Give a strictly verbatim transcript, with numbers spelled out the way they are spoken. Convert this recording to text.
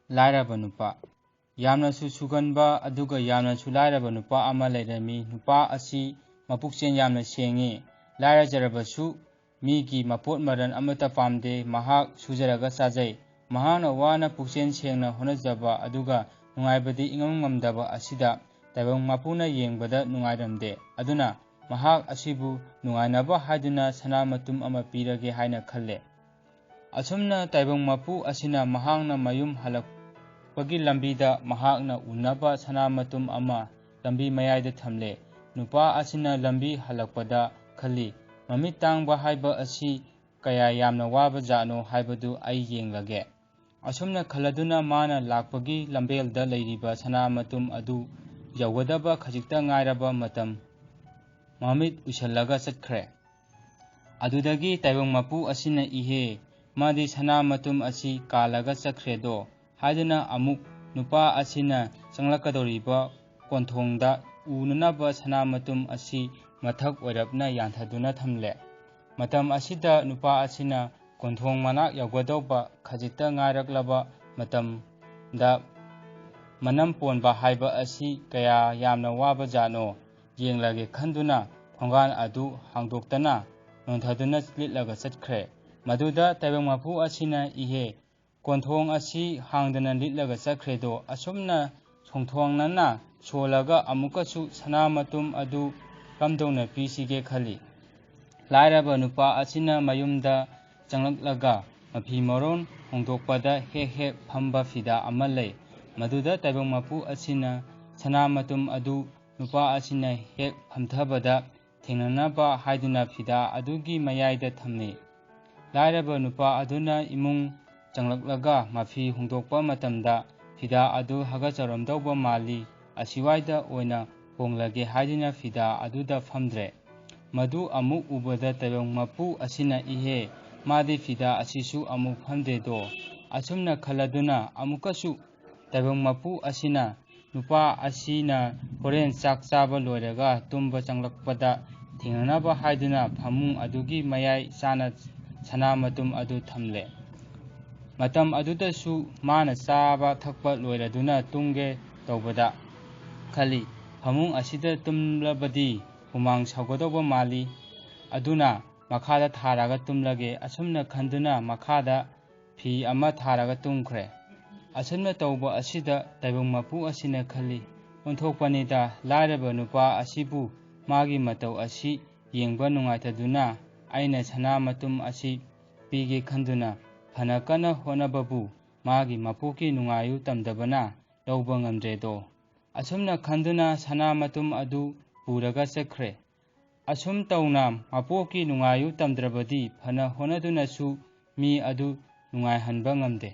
ꯂꯥꯏꯔꯕ ꯅꯨꯄꯥ꯫ ꯌꯥꯝꯅꯁꯨ ꯁꯨꯒꯟꯕ ꯑꯗꯨꯒ ꯌꯥꯝꯅꯁꯨ ꯂꯥꯏꯔꯕ ꯅꯨꯄꯥ ꯑꯃ ꯂꯩꯔꯝꯃꯤ꯫ ꯅꯨꯄꯥ ꯑꯁꯤ ꯃꯄꯨꯛꯆꯦꯜ ꯌꯥꯝꯅ ꯁꯦꯡꯉꯤ꯫ ꯂꯥꯏꯔꯖꯔꯕꯁꯨ ꯃꯤꯒꯤ ꯃꯄꯣꯠ ꯃꯔꯜ ꯑꯃꯠꯇ ꯄꯥꯝꯗꯦ꯫ ꯃꯍꯥꯛ ꯁꯨꯖꯔꯒ ꯆꯥꯖꯩ꯫ ꯃꯍꯥꯛꯅ ꯋꯥꯅ ꯄꯨꯛꯆꯦꯜ ꯁꯦꯡꯅ ꯍꯣꯠꯅꯖꯕ ꯑꯗꯨꯒ ꯅꯨꯡꯉꯥꯏꯕꯗꯤ ꯏꯉꯝ ꯉꯝꯗꯕ ꯑꯁꯤꯗ ꯇꯥꯏꯕꯪ ꯃꯄꯨꯅ ꯌꯦꯡꯕꯗ ꯅꯨꯡꯉꯥꯏꯔꯝꯗꯦ꯫ ꯑꯗꯨꯅ ꯃꯍꯥꯛ ꯑꯁꯤꯕꯨ ꯅꯨꯡꯉꯥꯏꯅꯕ ꯍꯥꯏꯗꯨꯅ ꯁꯅꯥ ꯃꯇꯨꯝ ꯑꯃ ꯄꯤꯔꯒꯦ ꯍꯥꯏꯅ ꯈꯜꯂꯦ꯫ ꯑꯁꯨꯝꯅ ꯇꯥꯏꯕꯪ ꯃꯄꯨ ꯑꯁꯤꯅ ꯃꯍꯥꯛꯅ ꯃꯌꯨꯝ ꯍꯜꯂꯛꯄꯒꯤ ꯂꯝꯕꯤꯗ ꯃꯍꯥꯛꯅ ꯎꯅꯕ ꯁꯅꯥ ꯃꯇꯨꯝ ꯑꯃ ꯂꯝꯕꯤ ꯃꯌꯥꯏꯗ ꯊꯝꯂꯦ꯫ ꯅꯨꯄꯥ ꯑꯁꯤꯅ ꯂꯝꯕꯤ ꯍꯜꯂꯛꯄꯗ ꯈꯜꯂꯤ, "ꯃꯃꯤꯠ ꯇꯥꯡꯕ ꯍꯥꯏꯕ ꯑꯁꯤ ꯀꯌꯥ ꯌꯥꯝꯅ ꯋꯥꯕ ꯖꯥꯠꯅꯣ ꯍꯥꯏꯕꯗꯨ ꯑꯩ ꯌꯦꯡꯂꯒꯦ"꯫ ꯑꯁꯨꯝꯅ ꯈꯜꯂꯗꯨꯅ ꯃꯥꯅ ꯂꯥꯛꯄꯒꯤ ꯂꯝꯕꯦꯜꯗ ꯂꯩꯔꯤꯕ ꯁꯅꯥ ꯃꯇꯨꯝ ꯑꯗꯨ ꯌꯧꯒꯗꯕ ꯈꯖꯤꯛꯇ ꯉꯥꯏꯔꯕ ꯃꯇꯝ ꯃꯃꯤꯠ ꯎꯏꯁꯜꯂꯒ ꯆꯠꯈ꯭ꯔꯦ꯫ ꯑꯗꯨꯗꯒꯤ ꯇꯥꯏꯕꯪ ꯃꯄꯨ ꯑꯁꯤꯅ, "ꯏꯍꯦ, ꯃꯥꯗꯤ ꯁꯅꯥ ꯃꯇꯨꯝ ꯑꯁꯤ ꯀꯥꯜꯂꯒ ꯆꯠꯈ꯭ꯔꯦꯗꯣ" ꯍꯥꯏꯗꯨꯅ ꯑꯃꯨꯛ ꯅꯨꯄꯥ ꯑꯁꯤꯅ ꯆꯪꯂꯛꯀꯗꯧꯔꯤꯕ ꯀꯣꯟꯊꯣꯡꯗ ꯎꯅꯅꯕ ꯁꯅꯥ ꯃꯇꯨꯝ ꯑꯁꯤ ꯃꯊꯛ ꯑꯣꯏꯔꯞꯅ ꯌꯥꯟꯊꯗꯨꯅ ꯊꯝꯂꯦ꯫ ꯃꯇꯝ ꯑꯁꯤꯗ ꯅꯨꯄꯥ ꯑꯁꯤꯅ ꯀꯣꯟꯊꯣꯡ ꯃꯅꯥꯛ ꯌꯧꯒꯗꯧꯕ ꯈꯖꯤꯛꯇ ꯉꯥꯏꯔꯛꯂꯕ ꯃꯇꯝꯗ, "ꯃꯅꯝ ꯄꯣꯟꯕ ꯍꯥꯏꯕ ꯑꯁꯤ ꯀꯌꯥ ꯌꯥꯝꯅ ꯋꯥꯕ ꯖꯥꯠꯅꯣ ꯌꯦꯡꯂꯒꯦ" ꯈꯟꯗꯨꯅ ꯊꯣꯡꯒꯥꯜ ꯑꯗꯨ ꯍꯥꯡꯗꯣꯛꯇꯅ ꯅꯣꯟꯊꯗꯨꯅ ꯂꯤꯠꯂꯒ ꯆꯠꯈ꯭ꯔꯦ꯫ ꯃꯗꯨꯗ ꯇꯥꯏꯕꯪ ꯃꯄꯨ ꯑꯁꯤꯅ, "ꯏꯍꯦ, ꯀꯣꯟꯊꯣꯡ ꯑꯁꯤ ꯍꯥꯡꯗꯅ ꯂꯤꯠꯂꯒ ꯆꯠꯈ꯭ꯔꯦꯗꯣ, ꯑꯁꯨꯝꯅ ꯁꯣꯡꯊꯣꯡꯅꯅ ꯁꯣꯜꯂꯒ ꯑꯃꯨꯛꯀꯁꯨ ꯁꯅꯥ ꯃꯇꯨꯝ ꯑꯗꯨ ꯀꯝꯗꯧꯅ ꯄꯤꯁꯤꯒꯦ?" ꯈꯜꯂꯤ꯫ ꯂꯥꯏꯔꯕ ꯅꯨꯄꯥ ꯑꯁꯤꯅ ꯃꯌꯨꯝꯗ ꯆꯪꯂꯛꯂꯒ ꯃꯐꯤ ꯃꯔꯣꯟ ꯍꯣꯡꯗꯣꯛꯄꯗ ꯍꯦꯛ ꯍꯦꯛ ꯐꯝꯕ ꯐꯤꯗꯥ ꯑꯃ ꯂꯩ꯫ ꯃꯗꯨꯗ ꯇꯥꯏꯕꯪ ꯃꯄꯨ ꯑꯁꯤꯅ ꯁꯅꯥ ꯃꯇꯨꯝ ꯑꯗꯨ ꯅꯨꯄꯥ ꯑꯁꯤꯅ ꯍꯦꯛ ꯐꯝꯊꯕꯗ ꯊꯦꯡꯅꯅꯕ ꯍꯥꯏꯗꯨꯅ ꯐꯤꯗꯥ ꯑꯗꯨꯒꯤ ꯃꯌꯥꯏꯗ ꯊꯝꯃꯤ꯫ ꯂꯥꯏꯔꯕ ꯅꯨꯄꯥ ꯑꯗꯨꯅ ꯏꯃꯨꯡ ꯆꯪꯂꯛꯂꯒ ꯃꯐꯤ ꯍꯣꯡꯗꯣꯛꯄ ꯃꯇꯝꯗ ꯐꯤꯗꯥ ꯑꯗꯨ ꯍꯥꯒꯠꯆꯔꯝꯗꯧꯕ ꯃꯥꯜꯂꯤ, ꯑꯁꯤꯋꯥꯏꯗ ꯑꯣꯏꯅ ꯍꯣꯡꯂꯒꯦ ꯍꯥꯏꯗꯨꯅ ꯐꯤꯗꯥ ꯑꯗꯨꯗ ꯐꯝꯗ꯭ꯔꯦ꯫ ꯃꯗꯨ ꯑꯃꯨꯛ ꯎꯕꯗ ꯇꯥꯏꯕꯪ ꯃꯄꯨ ꯑꯁꯤꯅ, "ꯏꯍꯦ, ꯃꯥꯗꯤ ꯐꯤꯗꯥ ꯑꯁꯤꯁꯨ ꯑꯃꯨꯛ ꯐꯝꯗꯦꯗꯣ"꯫ ꯑꯁꯨꯝꯅ ꯈꯜꯂꯗꯨꯅ ꯑꯃꯨꯛꯀꯁꯨ ꯇꯥꯏꯕꯪ ꯃꯄꯨ ꯑꯁꯤꯅ ꯅꯨꯄꯥ ꯑꯁꯤꯅ ꯍꯣꯔꯦꯟ ꯆꯥꯛ ꯆꯥꯕ ꯂꯣꯏꯔꯒ ꯇꯨꯝꯕ ꯆꯪꯂꯛꯄꯗ ꯊꯦꯡꯅꯅꯕ ꯍꯥꯏꯗꯨꯅ ꯐꯃꯨꯡ ꯑꯗꯨꯒꯤ ꯃꯌꯥꯏ ꯆꯥꯅ ꯁꯅꯥ ꯃꯇꯨꯝ ꯑꯗꯨ ꯊꯝꯂꯦ꯫ ꯃꯇꯝ ꯑꯗꯨꯗꯁꯨ ꯃꯥꯅ ꯆꯥꯕ ꯊꯛꯄ ꯂꯣꯏꯔꯗꯨꯅ ꯇꯨꯝꯒꯦ ꯇꯧꯕꯗ ꯈꯜꯂꯤ, "ꯐꯃꯨꯡ ꯑꯁꯤꯗ ꯇꯨꯝꯂꯕꯗꯤ ꯍꯨꯃꯥꯡ ꯁꯧꯒꯗꯧꯕ ꯃꯥꯜꯂꯤ꯫ ꯑꯗꯨꯅ ꯃꯈꯥꯗ ꯊꯥꯔꯒ ꯇꯨꯝꯂꯒꯦ"꯫ ꯑꯁꯨꯝꯅ ꯈꯟꯗꯨꯅ ꯃꯈꯥꯗ ꯐꯤ ꯑꯃ ꯊꯥꯔꯒ ꯇꯨꯝꯈ꯭ꯔꯦ꯫ ꯑꯁꯨꯝꯅ ꯇꯧꯕ ꯑꯁꯤꯗ ꯇꯥꯏꯕꯪ ꯃꯄꯨ ꯑꯁꯤꯅ ꯈꯜꯂꯤ, "ꯑꯣꯟꯊꯣꯛꯄꯅꯤꯗ, ꯂꯥꯏꯔꯕ ꯅꯨꯄꯥ ꯑꯁꯤꯕꯨ ꯃꯥꯒꯤ ꯃꯇꯧ ꯑꯁꯤ ꯌꯦꯡꯕ ꯅꯨꯡꯉꯥꯏꯇꯗꯨꯅ ꯑꯩꯅ ꯁꯅꯥ ꯃꯇꯨꯝ ꯑꯁꯤ ꯄꯤꯒꯦ ꯈꯟꯗꯨꯅ ꯐꯅ ꯀꯟꯅ ꯍꯣꯠꯅꯕꯕꯨ ꯃꯥꯒꯤ ꯃꯄꯣꯛꯀꯤ ꯅꯨꯡꯉꯥꯏꯌꯨ ꯇꯝꯗꯕꯅ ꯂꯧꯕ ꯉꯝꯗ꯭ꯔꯦꯗꯣ"꯫ ꯑꯁꯨꯝꯅ ꯈꯟꯗꯨꯅ ꯁꯅꯥ ꯃꯇꯨꯝ ꯑꯗꯨ ꯄꯨꯔꯒ ꯆꯠꯈ꯭ꯔꯦ꯫ ꯑꯁꯨꯝ ꯇꯧꯅ ꯃꯄꯣꯛꯀꯤ ꯅꯨꯡꯉꯥꯏꯌꯨ ꯇꯝꯗ꯭ꯔꯕꯗꯤ ꯐꯅ ꯍꯣꯠꯅꯗꯨꯅꯁꯨ ꯃꯤ ꯑꯗꯨ ꯅꯨꯡꯉꯥꯏꯍꯟꯕ ꯉꯝꯗꯦ꯫